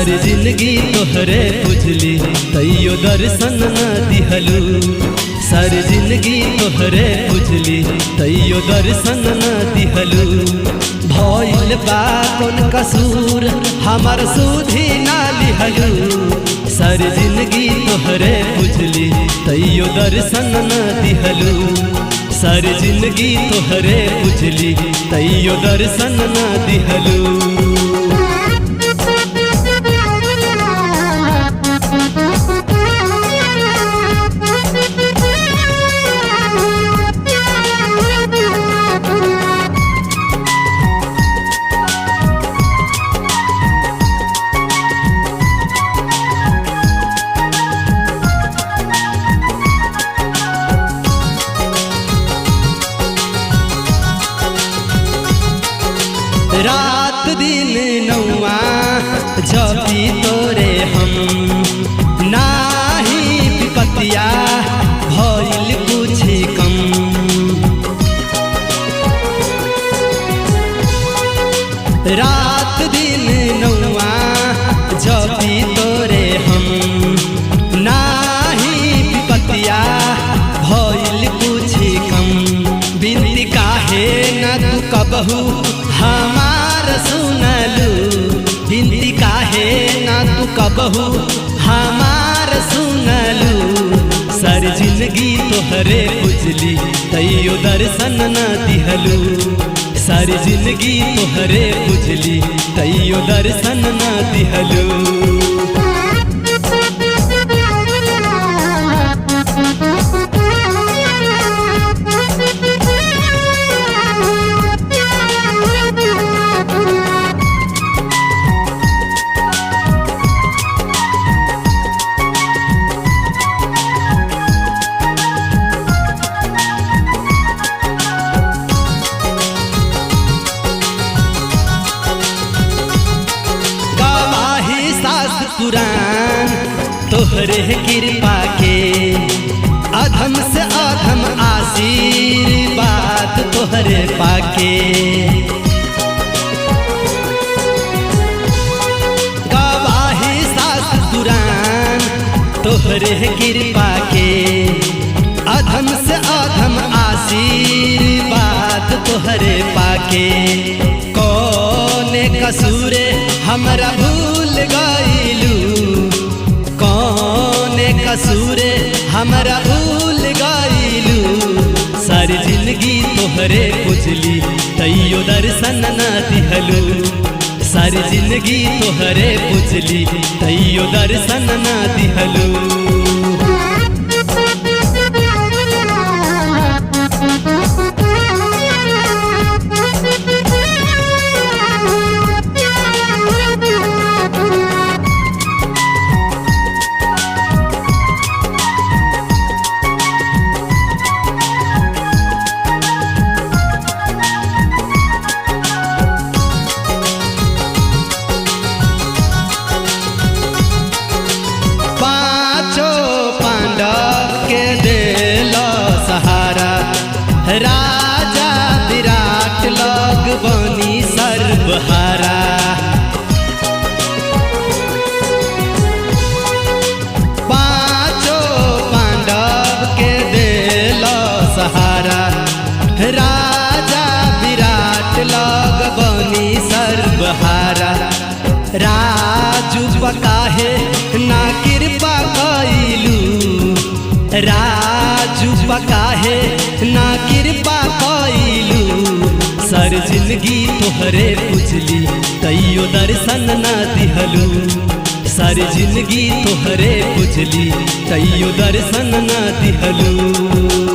सारी जिंदगी तोहरे पुजली तैयो दर्शन न दिहलू। सारी जिंदगी तोहरे पुजली तैयो दर्शन न दिहलू। भइल बा कौन कसूर हमार सुधी ना लिहलू। सारी जिंदगी तोहरे पुजली तैयो दर्शन न दिहलू। सारी जिंदगी तोहरे पुजली तैयो दर्शन न दिहलू। रात दिन नौआ जपी तोरे हम नाही विपतिया भइल कुछ कम। रात दिन नौआ जपी तोरे हम नाही विपतिया भइल कुछ कम। बिनती काहे न तू कबहू हमार सुनलू। बिनती काहे ना तू कबहू हमार सुनलू। सारी जिंदगी तोहरे पुजली तैयो दर्शन न दिहलू। सारी जिंदगी तोहरे पुजली तैयो दर्शन न दिहलू। कुरान तोहरे कृपा के अधम से अधम आशीर्वाद तोहरे पाके। गवाही सास कुरान तोहरे कृपा के अधम से अधम आशीर्वाद तोहरे पाके। कौन कसूरे हमरा भूल गइलू। कौन कसूरे हमरा भूल गइलू। सारी जिंदगी तोहरे पुजली तैयो दर्शन न दिहलू। सारी जिंदगी तोहरे पुजली तैयो दर्शन न दिहलू। पांडव के देलो सहारा राजा विराट लग बनी सर्वहारा। पांचों पांडव के देलो सहारा राजा विराट लग बनी सर्वहारा। राजू पकाहे ना कृपा कइलू। राजू पकाहे ना कृपा कइलू। सारी जिंदगी तोहरे पुजली तैयो दर्शन न दिहलू। सारी जिंदगी तोहरे पुजली तैयो दर्शन न दिहलू।